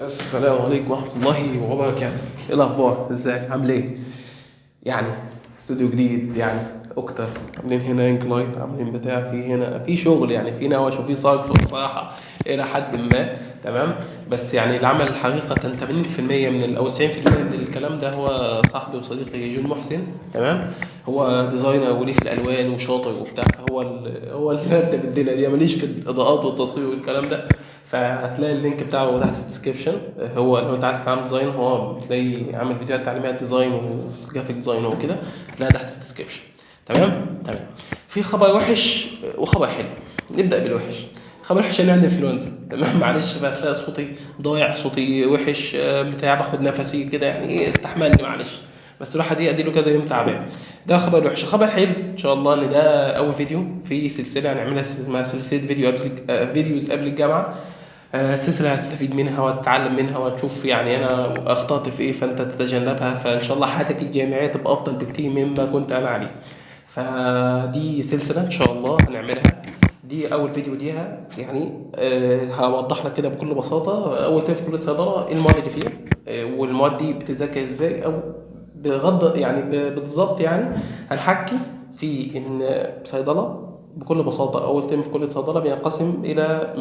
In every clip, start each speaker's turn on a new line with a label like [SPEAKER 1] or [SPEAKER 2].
[SPEAKER 1] السلام عليكم ورحمة الله وبركاته. ايه الأخبار؟ ازيك؟ عامل ايه؟ يعني استوديو جديد، يعني اكتر عاملين هنا ring light، عاملين بتاع، في هنا في شغل، يعني في نوش وفي صرف بصراحة إلى حد ما، تمام. بس يعني العمل حقيقة 80% من أو 90% من الكلام ده هو صاحبي وصديقي جون محسن، تمام. هو designer وليه في الألوان وشاطر وبتاع، هو هو اللي رتب الدنيا دي، ماليش في الإضاءات والتصوير والكلام ده. فهتلاقي ال link بتاعه تحت في ال description. هو لو انت عايز تعمل design هو بتلاقي عامل فيديوهات تعليمية design و graphic design وكده، هتلاقيها تحت في ال description. تمام تمام. في خبر وحش وخبر حلو، نبدا بالوحش. خبر وحش ان عندي انفلونزا، تمام. معلش بقى، تلاقي صوتي ضايع، صوتي وحش، بتاع، باخد نفسي كده، يعني ايه، استحملني معلش، بس الواحد ايه، اديله كذا يوم تعبان. ده خبر وحش. خبر حلو ان شاء الله ان ده اول فيديو في سلسلة هنعملها اسمها سلسلة فيديو قبل، videos قبل الجامعة. سلسلة هتستفيد منها وهتتعلم منها وهتشوف يعني انا اخطأت في ايه فانت تتجنبها، فان شاء الله حياتك الجامعية تبقى افضل بكتير مما كنت انا عليه. فدي سلسلة ان شاء الله هنعملها، دي اول فيديو ليها. هوضح لك كده بكل بساطة اول ترم في كلية صيدلة ايه المواد اللي فيها، والمواد دي بتتذاكر ازاي، او بغض يعني بالظبط. هنحكي في ان صيدلة بكل بساطة اول ترم في كلية صيدلة بينقسم الى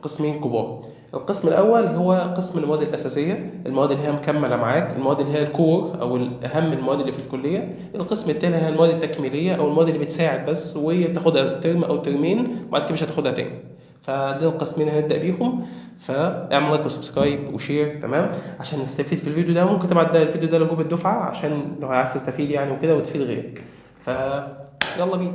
[SPEAKER 1] قسمين كبار. القسم الاول هو قسم المواد الاساسية، المواد اللي هي مكملة معاك، المواد اللي هي ال core او الاهم المواد اللي في الكلية. القسم الثاني هي المواد التكميليه او المواد اللي بتساعد بس، وتاخدها ترم او ترمين وبعد كده مش هتاخدها تاني. فده القسمين هنبدا بيهم. فاعمل like و subscribe و share، تمام، عشان نستفيد في الفيديو ده. ممكن تبعت ده الفيديو ده لجروب الدفعة عشان لو عايز تستفيد يعني وكده وتفيد غيرك. ف يلا بينا.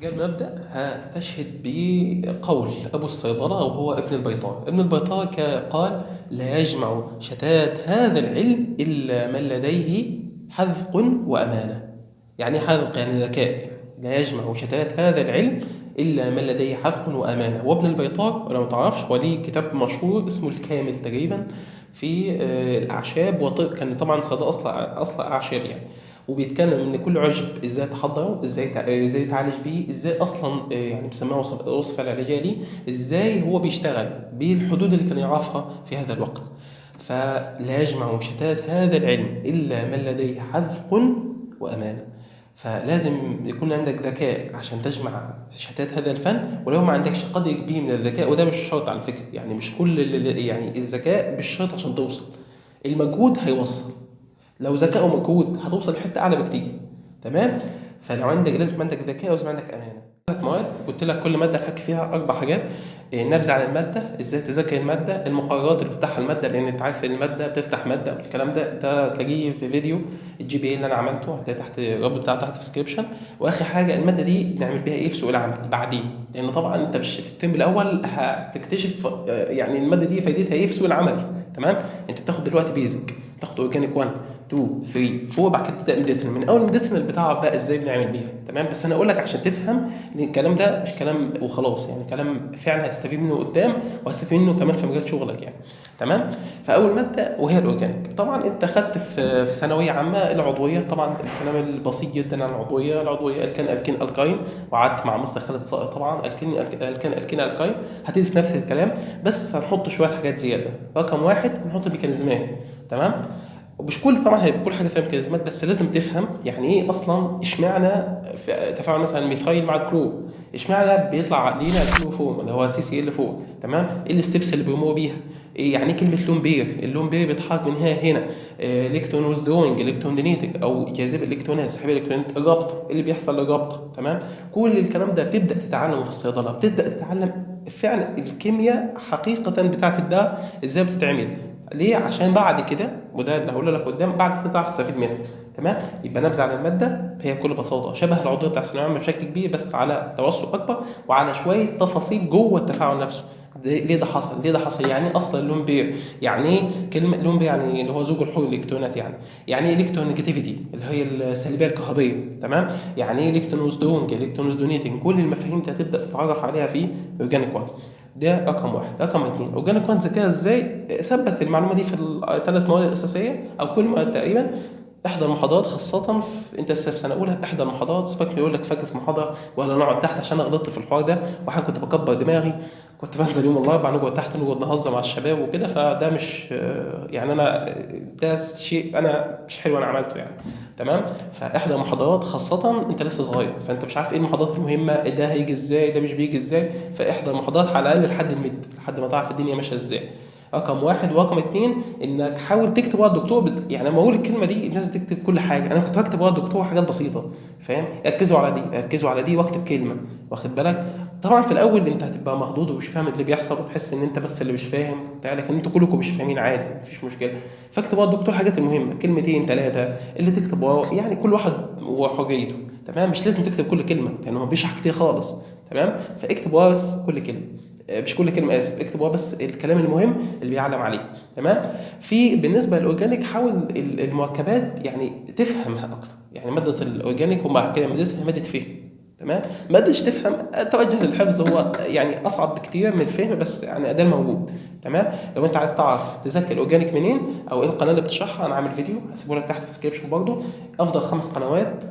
[SPEAKER 1] قبل ما ابدا هستشهد بقول ابو الصيدله وهو ابن البيطار. ابن البيطار قال: لا يجمع شتات هذا العلم الا من لديه حذق وامانه. يعني ايه حذق؟ يعني ذكاء. لا يجمع شتات هذا العلم الا من لديه حذق وامانه. وابن البيطار ولو ما تعرفش هو ليه كتاب مشهور اسمه الكامل تقريبا في الاعشاب، وطب كان طبعا صيدلة اصل اعشاب يعني، وبيتكلم ان كل عشب ازاي تحضره، ازاي تعالج بيه، ازاي اصلا، يعني بيسموها الوصفة العلاجية ليه، ازاي هو بيشتغل بالحدود اللي كان يعرفها في هذا الوقت. فلا يجمع شتات هذا العلم الا من لديه حذق وامانه. فلازم يكون عندك ذكاء عشان تجمع شتات هذا الفن، ولو ما عندكش قدر كبير من الذكاء، وده مش شرط على فكرة، يعني مش كل يعني الذكاء مش شرط عشان توصل، المجهود هيوصل. لو ذكاء ومجهود هتوصل لحته اعلى بكتير، تمام. فلو عندك، لازم عندك ذكاء ولازم عندك امانه. 3 مواد قلت لك كل مادة هحكي فيها 4 حاجات: نبذه عن المادة، ازاي تذاكر المادة، المقررات اللي بتفتحها المادة، لان انت عارف المادة بتفتح مادة والكلام ده، ده تلاقيه في فيديو ال GPA اللي انا عملته، هتلاقي تحت الرابط بتاعه تحت في ال description. واخر حاجة المادة دي بنعمل بيها ايه في سوق العمل بعدين، لان طبعا انت مش في الترم الاول هتكتشف، يعني المادة دي فايدتها ايه في سوق العمل، تمام. انت بتاخد دلوقتي basic، تاخد organic 1 2 3 4، بعد كده تبدا medicinal. من اول medicinal بتعرف بقى ازاي بنعمل بيها، تمام. بس انا اقول لك عشان تفهم ان الكلام ده مش كلام وخلاص، يعني كلام فعلا هتستفيد منه قدام، وهتستفيد منه كمان في مجال شغلك يعني، تمام. فاول مادة وهي ال organic. طبعا انت خدت في ثانوية عامة العضوية، طبعا الكلام البسيط جدا عن العضوية. العضوية الكان الكين الكاين، وقعدت مع مستر خالد صائغ طبعا الكين الكان الكين الكاين، هتدرس نفس الكلام بس هنحط شوية حاجات زيادة. رقم 1 نحط ميكانيزمات، تمام. ومش كل طبعا هيبقى كل حاجة فيها ميكانيزمات، بس لازم تفهم يعني ايه اصلا، اشمعنى في تفاعل مثلا الميثايل مع الكلور، اشمعنى بيطلع لينا الكلوروفورم اللي هو CCl 4، تمام. ايه ال steps اللي بيمر بيها، إيه يعني ايه كلمة lone pair، ال lone pair بيتحرك من هنا لهنا، electron withdrawing، electron donating، او جاذب الالكترونات، سحب الالكترونات، الرابطة، ايه اللي بيحصل للرابطة، تمام. كل الكلام ده بتبدا تتعلمه في الصيدله، بتبدا تتعلم فعلا الكيمياء حقيقة بتاعت الدواء ازاي بتتعمل، ليه؟ عشان بعد كده، وده اللي هقوله لك قدام، بعد كده تعرف تستفيد منها، تمام. يبقى نبذه عن المادة هي بكل بساطة شبه العضوية بتاع الثانوية العامة بشكل كبير، بس على توسع اكبر وعلى شوية تفاصيل جوه التفاعل نفسه. ليه ده حصل؟ ليه ده حصل؟ يعني ايه اصلا lone pair؟ يعني ايه كلمة lone pair؟ يعني اللي هو زوج الحور الالكترونات، يعني ايه electronegativity اللي هي السلبية الكهربيه، تمام. يعني ايه electron withdrawing، electron donating، كل المفاهيم دي هتبدا تتعرف عليها في organic 1. ده رقم 1. رقم 2 organic 1 ذاكرها ازاي؟ ثبت المعلومة دي في الثلاث مواد الاساسية او كل مواد تقريبا. احضر محاضرات، خاصة في انت لسه في سنة أولى، احضر محاضرات. سيبك يقول لك فاكس محاضرة ولا نقعد تحت، عشان انا غلطت في الحوار ده وحاجة كنت بكبر دماغي. كنت بنزل يوم الاربعاء نقعد تحت، نقعد نهزر مع الشباب وكده. فده مش يعني انا ده شيء انا مش حلو انا عملته يعني، تمام. فاحضر محاضرات، خاصة انت لسه صغير، فانت مش عارف ايه المحاضرات المهمه، ده هيجي ازاي، ده مش بيجي ازاي. فاحضر محاضرات على الاقل لحد ال mid، لحد ما تعرف الدنيا ماشية ازاي. رقم واحد. ورقم اتنين، انك حاول تكتب ورا الدكتور يعني لما اقول الكلمة دي الناس تكتب كل حاجه، انا كنت بكتب ورا الدكتور حاجات بسيطه، فاهم؟ ركزوا على دي، ركزوا على دي، واكتب كلمه، واخد بالك؟ طبعا في الاول انت هتبقى مخضوض ومش فاهم اللي بيحصل، وتحس ان انت بس اللي مش فاهم بتاع، لكن انتوا كلكم مش فاهمين، عادي مفيش مشكله. فاكتب ورا الدكتور الحاجات المهمه، كلمتين ثلاثة اللي تكتب وراه، يعني كل واحد وحريته، تمام؟ مش لازم تكتب كل كلمه لان هو بيشرح كتير خالص، تمام؟ فاكتب وراه بس كل كلمه، مش كل كلمه، اسف، اكتب وراه بس الكلام المهم اللي بيعلم عليه، تمام؟ في بالنسبة لل organic، حاول المركبات يعني تفهمها اكتر، يعني مادة ال organic وبعد كده مدرسها مادة فهم، تمام؟ ما قدرتش تفهم توجه للحفظ، هو يعني اصعب بكتير من الفهم، بس يعني ده الموجود، تمام؟ لو انت عايز تعرف تذاكر ال organic منين او ايه القناة اللي بتشرحها، انا عامل فيديو هسيبه لك تحت في ال description برضه، افضل 5 قنوات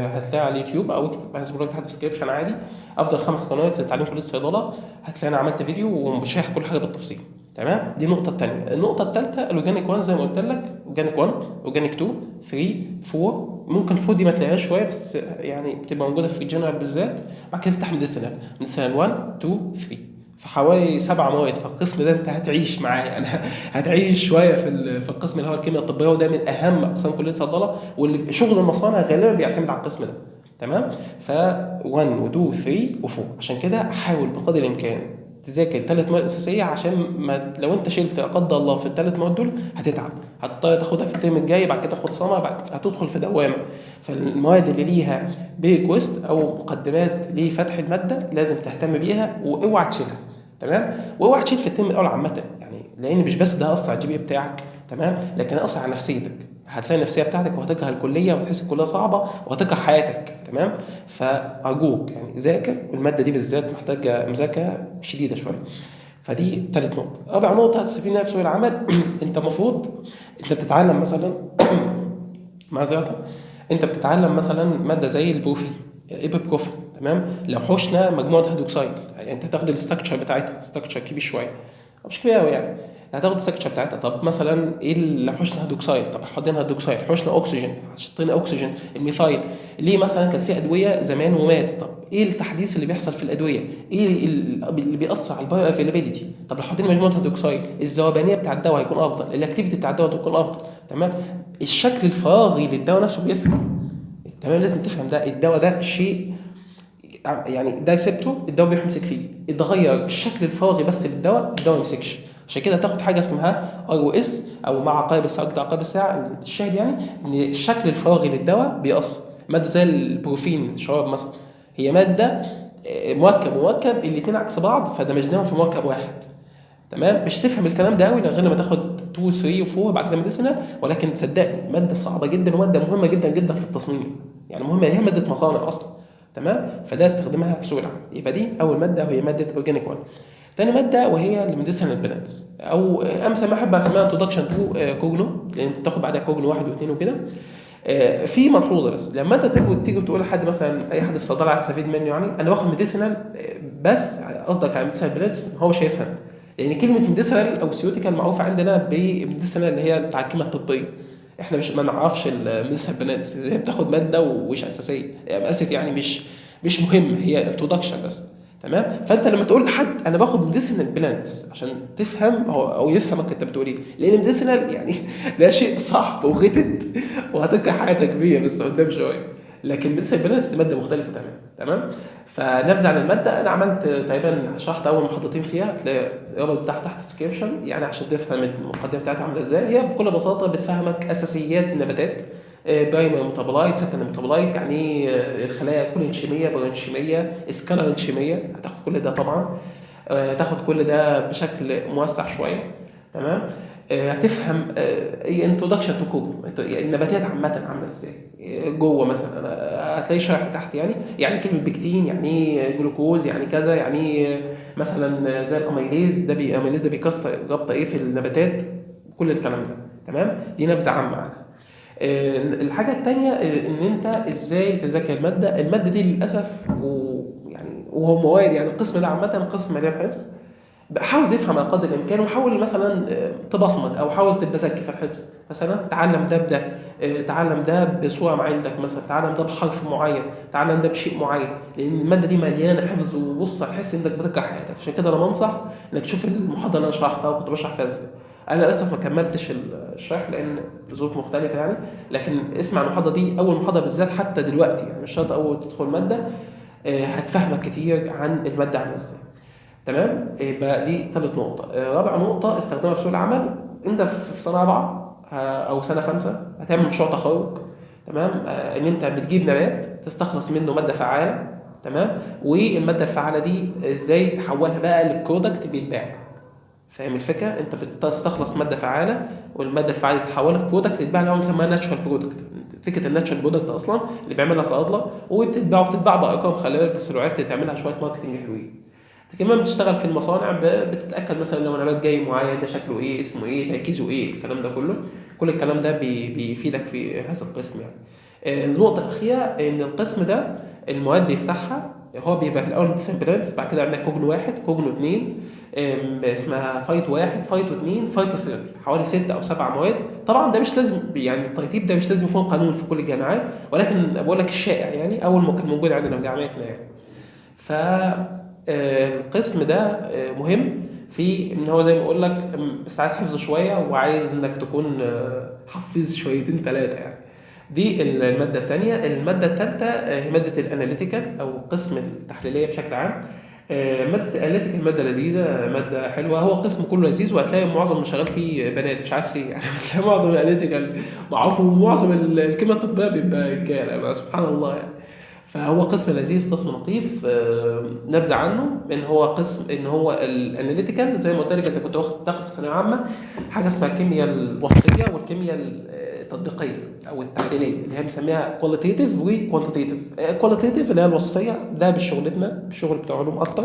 [SPEAKER 1] هتلاقيها على اليوتيوب، او اكتب هسيبه لك تحت في ال description عادي، افضل 5 قنوات لتعليم كليه الصيدله، هتلاقي انا عملت فيديو وشارح كل حاجة بالتفصيل، تمام؟ دي النقطة الثانية. النقطة الثالثة ال organic 1 زي ما قلت لك، organic 1، organic 2، 3، 4، ممكن 4 دي ما تلاقيهاش شوية بس يعني بتبقى موجودة في الجنرال بالذات. بعد كده افتح medicinal، medicinal 1، 2، 3، فحوالي 7 مواد. فالقسم ده انت هتعيش معاه يعني، هتعيش شوية في القسم اللي هو الكيمياء الطبية، وده من اهم اقسام كليه صيدله، واللي شغل المصانع غالبا بيعتمد على القسم ده، تمام؟ ف 1 و 2 و 3 و 4، عشان كده حاول بقدر الامكان تذاكر 3 مواد اساسية، عشان ما لو انت شلت لا قدر الله في الثلاث مواد دول هتتعب، هتضطر تاخدها في الترم الجاي، بعد كده تاخد سمر، بعد هتدخل في دوامه. فالمواد اللي ليها prerequisite او مقدمات لفتح المادة لازم تهتم بيها، واوعى تشيلها، تمام؟ واوعى تشيل في الترم الاول عامة يعني، لان مش بس ده هيأثر على ال GPA بتاعك، تمام؟ لكن هيأثر على نفسيتك، هتلاقي النفسية بتاعتك وهتكره الكلية وتحس الكلية صعبة وهتكره حياتك، تمام؟ فارجوك يعني ذاكر، والمادة دي بالذات محتاجه مذاكرة شديدة شوية. فدي ثالث نقطة. رابع نقطة هتستفيد منها في سوق العمل، انت المفروض انت بتتعلم مثلا معذرة، انت بتتعلم مثلا مادة زي البروفين، الايبوبروفين، تمام؟ لو حوشنا مجموعة هيدروكسيد، يعني انت هتاخد ال structure بتاعتها، structure كبير شوية او مش كبير قوي يعني، هتاخد ال structure بتاعتها. طب مثلا ايه اللي حوشنا هيدروكسيد؟ طب حطينا هيدروكسيد، حوشنا اكسجين، حطينا اكسجين، ال methyl، ليه مثلا كانت في ادوية زمان ومات؟ طب ايه التحديث اللي بيحصل في الادوية؟ ايه اللي بيأثر على ال bioavailability؟ طب لو حطينا مجموعة هيدروكسيد، الذوبانيه بتاع الدواء هيكون افضل، ال activity بتاع الدواء هتكون افضل، تمام؟ الشكل الفراغي للدواء نفسه بيفرق، تمام؟ لازم تفهم ده، الدواء ده شيء يعني ده سبته الدواء بيمسك فيه، اتغير الشكل الفراغي بس للدواء، الدواء ما يمسكش. عشان كده تاخد حاجة اسمها R و S او مع عقارب الساعة، ضد عقارب الساعة، الشاهد يعني ان الشكل الفراغي للدواء بيأثر. مادة زي البروفين شراب مثلا، هي مادة مركب ومركب الاثنين عكس بعض، فدمجناهم في مركب واحد، تمام؟ مش تفهم الكلام ده قوي غير لما تاخد 2 3 و4 بعد كده medicinal، ولكن صدقني مادة صعبة جدا ومادة مهمة جدا جدا في التصنيع، يعني مهمة، هي مادة مصانع اصلا، تمام؟ فده استخدمها في سوق العمل. يبقى دي اول مادة وهي مادة organic 1. تاني مادة وهي ال medicinal plants، او امثل ما احب اسميها introduction to cogno، لان انت بتاخد بعدها cogno 1 و2 وكده. في ملحوظة بس، لما انت تيجي تقول لحد مثلا، اي حد في صيدلة عايز يستفيد منه، يعني انا باخد medicinal بس قصدك على medicinal plants، هو مش هيفهم، لان كلمة medicinal او ceutical معروفة عندنا ب medicinal اللي هي بتاع الكيمياء الطبية، احنا مش ما نعرفش ال medicinal plants اللي هي بتاخد مادة ومش اساسية، يعني اسف يعني مش مهم، هي introduction بس، تمام؟ فانت لما تقول لحد انا باخد medicinal plants عشان تفهم هو او يفهمك انت بتقول ايه، لان medicinal يعني ده شيء صعب وغتت وهتكره حياتك بيه بس قدام شوية، لكن medicinal plants دي مادة مختلفة تماما، تمام؟ فنبذه عن المادة، انا عملت تقريبا شرحت اول محاضرتين فيها، تلاقي الرابط بتاعها تحت في ال description يعني عشان تفهم المقدمة بتاعتها عامله ازاي. هي بكل بساطة بتفهمك اساسيات النباتات، primary metabolite، secondary metabolite، يعني ايه الخلايا كولينشيميه، برانشيميه، سكالرنشيميه، هتاخد كل ده طبعا، تاخد كل ده بشكل موسع شوية، تمام؟ هتفهم ايه introduction to cogno، يعني النباتات عامة عامله ازاي، جوه مثلا هتلاقي شرح تحت، يعني كلمة بكتين، يعني ايه جلوكوز، يعني كذا، يعني ايه مثلا زي ال amylase ده، ال amylase ده بيكسر رابطه ايه في النباتات، كل الكلام ده، تمام؟ دي نبذه عامة عنها. الحاجة الثانية ان انت ازاي تذاكر المادة. المادة دي للاسف وهو مواد يعني القسم ده عامة قسم مليان حفظ، حاول تفهم على قدر الامكان، وحاول مثلا تبصمج او حاول تبقى ذكي في الحفظ. مثلا تعلم ده بده، تعلم ده بصورة ما عندك، مثلا تعلم ده بحرف معين، تعلم ده بشيء معين، لان المادة دي مليانة حفظ. وبص هتحس انك بتكره حياتك. عشان كده انا بنصح انك تشوف المحاضرة اللي انا شرحتها وكنت بشرح فيها ازاي. انا للاسف ما كملتش الشرح لان ظروف مختلفة يعني، لكن اسمع المحاضرة دي، اول محاضرة بالذات حتى دلوقتي يعني، مش شرط اول تدخل مادة، هتفهمك كتير عن المادة عامله ازاي. تمام؟ يبقى دي ثالث نقطة. رابع نقطة استخدامها في سوق العمل. انت في سنة رابعة او سنة خمسة هتعمل مشروع تخرج، تمام؟ ان انت بتجيب نبات تستخلص منه مادة فعالة، تمام؟ والمادة الفعالة دي ازاي تحولها بقى ل product بيتباع. فاهم الفكرة؟ انت بتستخلص مادة فعالة، والمادة الفعالة تتحولها في product يتباع، اللي هو بنسميها natural product. فكرة ال natural product اصلا اللي بيعملها صيادلة، وبتتباع بارقام، خلي بالك، بس لو عرفت تعملها شوية marketing حلوين. كمان بتشتغل في المصانع، بتتاكد مثلا لو نبات جاي معين ده شكله ايه، اسمه ايه، تركيزه ايه، الكلام ده كله، كل الكلام ده بيفيدك في هذا القسم يعني. النقطة الاخيرة ان القسم ده المواد بيفتحها هو بيبقى في الاول medicine plants، بعد كده عندك cogno 1، cogno 2، اسمها phyto 1، phyto 2، phytotherapy، حوالي 6 او 7 مواد. طبعا ده مش لازم يعني، الترتيب ده مش لازم يكون قانون في كل الجامعات، ولكن بقول لك الشائع يعني، اول ما كان موجود عندنا في جامعتنا يعني. ف القسم ده مهم في ان هو زي ما اقول لك، بس عايز حفظ شوية، وعايز انك تكون حفيظ شويتين ثلاثة يعني. دي المادة الثانية. المادة الثالثة هي مادة ال analytical او قسم التحليلية بشكل عام. مادة ال analytical مادة لذيذه، مادة حلوه، هو قسم كله لذيذ، وهتلاقي معظم اللي شغال فيه بنات، مش عارف ليه يعني. هتلاقي معظم ال analytical معروف، ومعظم الكيمياء التطبيقية بيبقى رجاله، سبحان الله يعني. فهو قسم لذيذ، قسم لطيف. نبذه عنه ان هو قسم، ان هو ال analytical زي ما قلت لك، انت كنت واخد تاخد في ثانوية عامة حاجة اسمها الكيمياء الوصفية والكيمياء التطبيقية او التحليلية، اللي هي بنسميها qualitative و quantitative. qualitative اللي هي الوصفية، ده بشغلتنا، بالشغل بتاع علوم اكتر.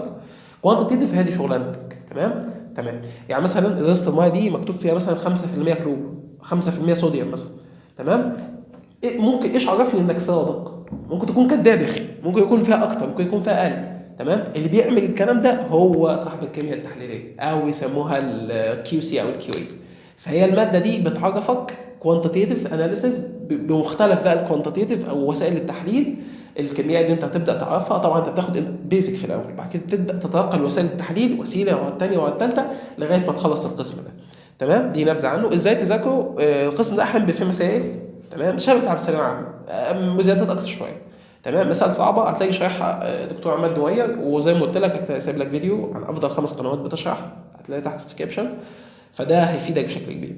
[SPEAKER 1] quantitative هي دي شغلانتك، تمام؟ تمام. يعني مثلا ازازة المايه دي مكتوب فيها مثلا 5% كلور، 5% صوديوم مثلا، تمام؟ إيه ممكن ايش عرفني انك صادق؟ ممكن تكون كداب يا اخي، ممكن يكون فيها اكتر، ممكن يكون فيها اقل، تمام؟ اللي بيعمل الكلام ده هو صاحب الكيمياء التحليلية، او يسموها ال QC او ال QA. فهي المادة دي بتعرفك quantitative analysis بمختلف بقى ال quantitative او وسائل التحليل الكيميائية اللي انت هتبدا تعرفها. طبعا انت بتاخد basic في الاول، بعد كده تبدا تتلقى وسائل التحليل، وسيلة ورا الثانية ورا الثالثة، لغاية ما تخلص القسم ده. تمام؟ دي نبذه عنه. ازاي تذاكره؟ القسم ده احيانا بيبقى فيه مسائل، تمام؟ شبه بتاع الثانوية العامة، مزيادات اكتر شوية، تمام؟ مسائل صعبة هتلاقي شارحها دكتور عماد دوير، وزي ما قلت لك هتلاقي سايب لك فيديو عن افضل 5 قنوات بتشرح، هتلاقي تحت في ال description، فده هيفيدك بشكل كبير.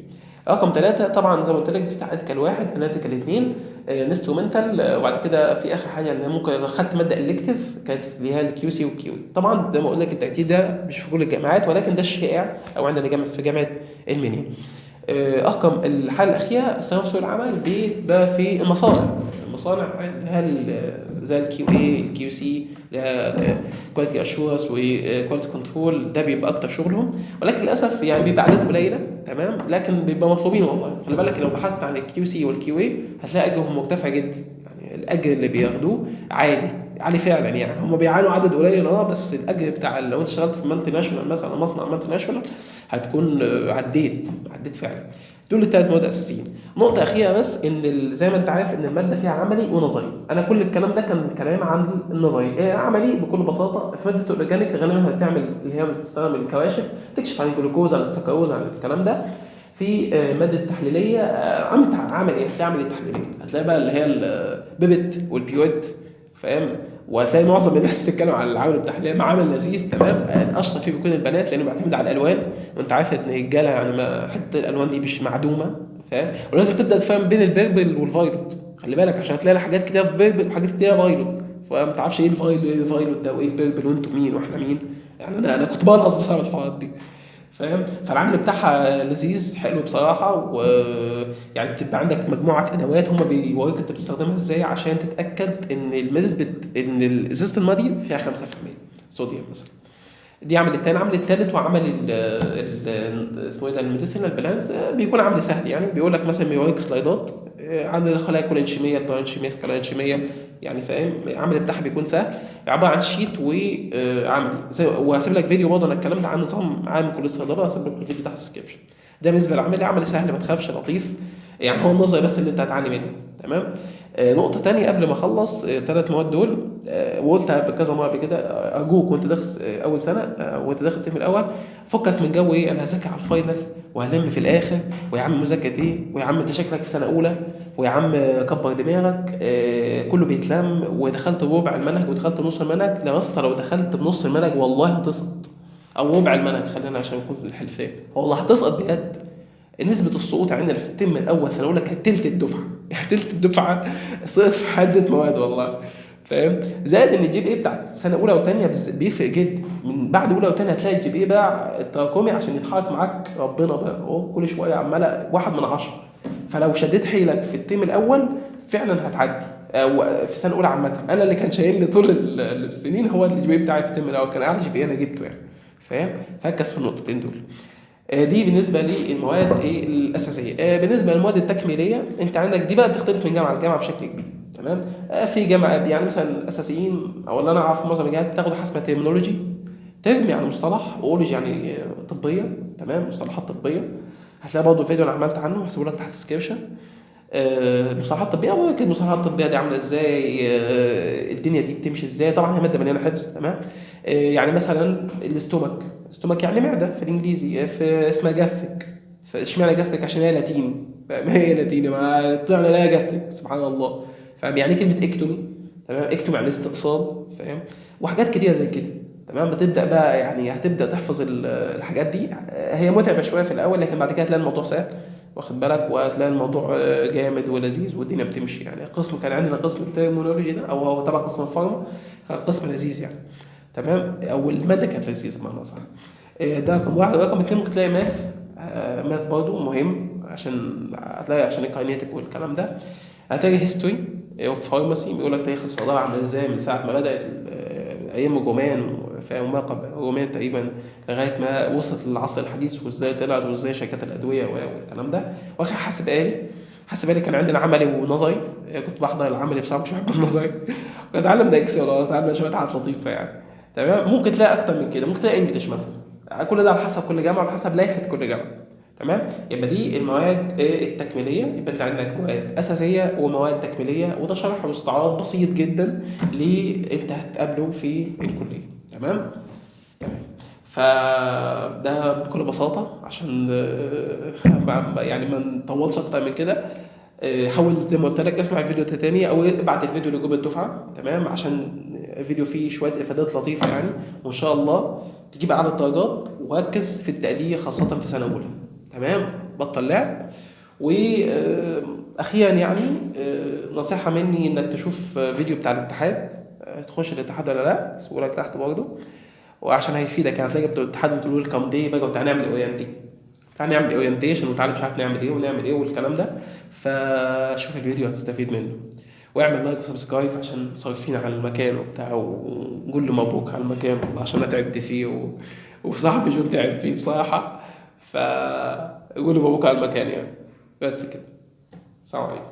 [SPEAKER 1] رقم 3 طبعا زي ما قلت لك تفتح analytical 1، analytical 2، instrumental، وبعد كده في اخر حاجة اللي ممكن خدت مادة elective كانت اللي هي ال QC وال QA. طبعا زي ما قلنا لك الترتيب ده مش في كل الجامعات، ولكن ده الشائع او عندنا جامعه في جامعه المنيا. رقم الحالة الاخيرة استخدام في سوق العمل بيبقى في المصانع، المصانع اللي هي زي ال QA، ال QC، quality assurance و quality control، ده بيبقى اكتر شغلهم، ولكن للاسف يعني بيبقى اعداد قليله، تمام؟ لكن بيبقى مطلوبين والله. خلي بالك لو بحثت عن ال QC وال QA هتلاقي اجرهم مرتفع جدا، يعني الاجر اللي بياخدوه عالي عالي فعلا يعني. هم بيعانوا عدد قليل بس الاجر بتاع لو انت اشتغلت في multinational مثلا، مصنع multinational، هتكون عديت فعلا. دول الثلاث مواد اساسيين. نقطة اخيرة بس، ان زي ما انت عارف ان المادة فيها عملي ونظري. انا كل الكلام ده كان كلام عن النظري. إيه عملي؟ بكل بساطة في مادة ال organic غالبا هتعمل اللي هي بتستخدم الكواشف، تكشف عن الجلوكوز، عن السكروز، عن الكلام ده. في مادة تحليلية، عملي، هتلاقي عملي تحليلية، هتلاقي بقى اللي هي ال pipette وال burette، فاهم؟ وهتلاقي معظم الناس بتتكلم على العمل التحليلية، معامل لذيذ، تمام؟ الاشطر فيه بيكون البنات، لانه بيعتمد على الالوان، وانت عارف ان الرجالة يعني ما حتة الالوان دي مش معدومة، فاهم؟ ولازم تبدا تفهم بين ال purple وال violet، خلي بالك، عشان هتلاقي حاجات كتير في purple وحاجات كتير violet، فما تعرفش ايه ال violet ده وايه ال purple، وانتوا مين واحنا مين يعني. انا كنت بنقص بسبب الحوارات دي، فاهم؟ فالعمل بتاعها لذيذ حلو بصراحة، ويعني بتبقى عندك مجموعة ادوات هم بيوروك انت بتستخدمها ازاي عشان تتاكد ان نسبه ان ازازة الماء دي فيها 5% صوديوم مثلا. دي عمل التاني. عمل التالت وعمل ال اسمه ايه ده، ال medicinal plants، بيكون عمل سهل يعني. بيقول لك مثلا بيوريك slideات عن الخلايا الكولينشيميه، البارانشيميه، سكالانشيميه، يعني فاهم. العمل بتاعها بيكون سهل، عبارة عن sheet وعملي. وهسيب لك فيديو برضه انا اتكلمت عن نظام عام كليه الصيدله، هسيب لك الفيديو تحت ال description. ده بالنسبة للعملي، عملي سهل ما تخافش، لطيف يعني، هو النظري بس اللي انت هتعاني منه. تمام. نقطة تانية قبل ما اخلص، ثلاث مواد دول، وقلتها بكذا مرة قبل كده، ارجوك وانت داخل اول سنة، وانت داخل الترم الاول، فكك من جو ايه انا هذاكر على ال final وهلم في الاخر، ويا عم مذاكرة ايه، ويا عم انت شكلك في سنة اولى، ويا عم كبر دماغك، كله بيتلم، ودخلت ربع المنهج ودخلت نص المنهج. لا يا اسطى، لو دخلت بنص المنهج والله هتسقط، او ربع المنهج خلينا عشان نكون في الحلفين، والله هتسقط بجد. نسبة السقوط عندنا في الترم الأول سنة أولى كانت تلت الدفعة، يعني تلت الدفعة سقط في عدة مواد والله، فاهم؟ زائد إن ال GPA بتاعت سنة أولى وتانية بيفرق جدا، من بعد أولى وتانية هتلاقي ال GPA بقى التراكمي عشان يتحرك معاك ربنا بقى، هو كل شوية عمالة 1 من 10. فلو شديت حيلك في الترم الأول فعلا هتعدي، أو في سنة أولى عامة. أنا اللي كان شايلني طول السنين هو ال GPA بتاعي في الترم الأول، كان أعلى GPA أنا جبته يعني، فاهم؟ فركز في النقطتين دول. دي بالنسبة للمواد ايه الاساسية. بالنسبة للمواد التكميليه، انت عندك دي بقى بتختلف من جامعه لجامعة بشكل كبير. تمام. في جامعه يعني مثلا الاساسيين او اللي انا اعرف معظم الجامعات بتاخد حاجة اسمها terminology، term يعني مصطلح، و ology يعني طبية، تمام، مصطلحات طبية. هتلاقي برضه فيديو انا عملت عنه هسيبه لك تحت ال description. مصطلحات طبية، وكده المصطلحات الطبية دي عامله ازاي، الدنيا دي بتمشي ازاي. طبعا هي مادة مليانة حفظ. تمام. يعني مثلا ال stomach، stomach يعني معده في الانجليزي، في اسمها gastric. اشمعنى gastric؟ عشان هي لاتيني، فاهم؟ هي لاتيني، ما طلعنا لها gastric، سبحان الله، فاهم؟ يعني كلمة ectomy، تمام، ectomy يعني استئصال، فاهم؟ وحاجات كتيرة زي كده. تمام. بتبدا بقى يعني هتبدا تحفظ الحاجات دي، هي متعبة شوية في الاول، لكن بعد كده هتلاقي الموضوع سهل، واخد بالك، وهتلاقي الموضوع جامد ولذيذ والدنيا بتمشي يعني. قسم كان عندنا قسم ال terminology ده، او هو تبع قسم ال pharma، كان قسم لذيذ يعني، تمام، او المادة كانت لذيذة بمعنى صح. ده رقم واحد. رقم اتنين ممكن تلاقي math، math برضو مهم عشان هتلاقي عشان ال kinetic والكلام ده. هتلاقي history of pharmacy، بيقول لك تاريخ الصيدله عامل ازاي من ساعة ما بدات ايام الرومان، فاهم، ما قبل الرومان تقريبا، لغاية ما وصلت للعصر الحديث، وازاي طلعت، وازاي شركات الادوية والكلام ده. واخر حاسب آلي، حاسب آلي كان عندنا عملي ونظري، كنت بحضر العملي بصراحة مش بحب النظري، اتعلم Excel ولا شوية حاجات لطيفة يعني. تمام. ممكن تلاقي اكتر من كده، ممكن تلاقي English مثلا، كل ده على حسب كل جامعه وعلى حسب لائحة كل جامعه. تمام. يبقى دي المواد التكميليه. يبقى انت عندك مواد اساسية ومواد تكميليه، وده شرح واستعراض بسيط جدا اللي انت هتقابله في الكلية. تمام. تمام. فده بكل بساطة عشان يعني ما نطولش اكتر من كده. حاول زي ما قلت لك اسمع الفيديو ده تاني، او ابعت الفيديو لجروب الدفعة، تمام، عشان الفيديو فيه شوية افادات لطيفة يعني، وان شاء الله تجيب اعلى الدرجات، وركز في التقدير خاصة في سنة اولى. تمام. بطل لعب. واخيرا يعني، نصيحة مني انك تشوف فيديو بتاع الاتحاد، تخش الاتحاد ولا لا، سيبه لك تحت برضه، وعشان هيفيدك يعني. هتلاقي بتوع الاتحاد بتقولوا welcome day بقى، وتعالى نعمل orientation، تعالى نعمل orientation، وتعالى مش عارف نعمل ايه ونعمل ايه والكلام ده. فشوف الفيديو هتستفيد منه، واعمل like و subscribe عشان صارفين على المكان وبتاع، وقول له مبروك على المكان والله عشان انا تعبت فيه وصاحبي جون تعب فيه بصراحة، فقول له مبروك على المكان يعني. بس كده، السلام عليكم.